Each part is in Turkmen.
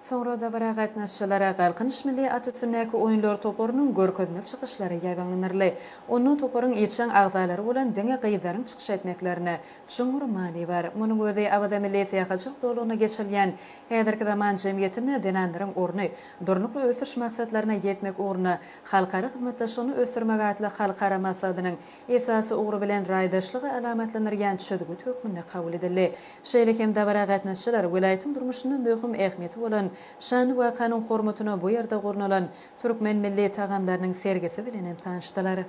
Soňra dabara gatnaşyjylara Galkynyş milli at üstündäki oýunlar toparynyň görkezme çykyşlary ýaýbaňlandyryldy. Onda toparyň işjeň agzalary bolan diňe gyzlaryň çykyş etmeklerinde çuňňur many bar. Munuň özi Awaza milli syýahatçylyk zolagynda geçirilýän häzirki zaman jemgyýetinde zenanlaryň orny, durnukly ösüş maksatlaryna ýetmek ugrunda halkara hyzmatdaşlygyny ösdürmek atly halkara maslahatynyň esasy ugry bilen raýdaşlygy alamatlandyrýan çözgüt hökmünde kabul edildi. Şeýle hem dabara gatnaşyjylar welaýatyň durmuşynda möhüm ähmiýeti bolan şanly wakanyň hormatyna bu ýerde gurnalan türkmen milli tagamlarynyň sergisi bilen hem tanyşdylar.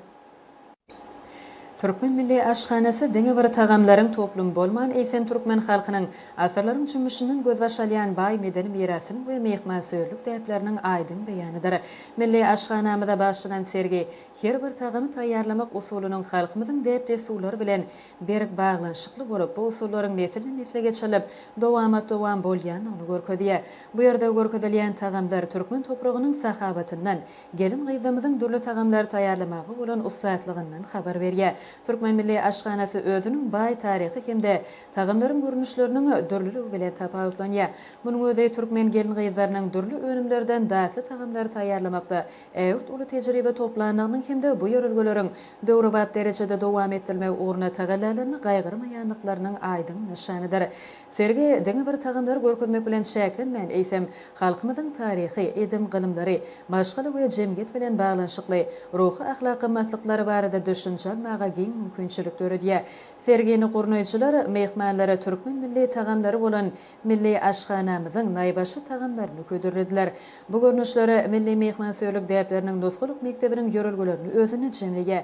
Türkmen milli aşhanasy diňe bir tagamlaryň toplumy bolman, eýsem türkmen halkynyň asyrlaryň jümmüşinden gözbaş alýan baý medeni mirasynyň we myhmansöýerlik däpleriniň aýdyň beýanydyr. Milli aşhanamyza bagyşlanan sergi her bir tagamy taýýarlamak usulynyň halkymyzyň däp-dessurlary bilen berk baglanyşykly bolup, bu usullaryň nesilden-nesle geçirilip, dowamat-dowam bolýandygyny görkezýär. Bu ýerde görkezilýän tagamlar türkmen topragynyň sahawatyndan, gelin-gyzlarymyzyň dürli tagamlary taýýarlamaga bolan ussatlygyndan habar berýär. Türkmen milli aşhanasy özüniň baý taryhy hem-de tagamlaryň görnüşleriniň dürlüligi bilen tapawutlanýar. Munuň özi türkmen gelin-gyzlarynyň dürli önümlerden datly tagamlary taýýarlamakda ägirt uly tejribe toplandygynyň hem-de bu ýörelgeleriň döwrebap derejede dowam etdirmek ugrunda tagallalaryny gaýgyrmaýandyklarynyň aýdyň nyşanydyr. Sergi diňe bir tagamlary görkezmek bilen çäklenmän, eýsem, halkymyzyň taryhy, edim-gylymlary, maşgala we jemgyýet bilen baglanyşykly ruhy-ahlak gymmatlyklary barada düşünje almaga giň mümkinçilik döredýär. Sergini gurnaýjylar myhmanlara türkmen milli tagamlary bolan Milli aşhanamyzyň naýbaşy tagamlaryny hödürlediler. Bu görnüşler milli myhmansöýerlik däpleriniň nusgalyk mekdebiniň ýörelgelerini özünde jemleýär.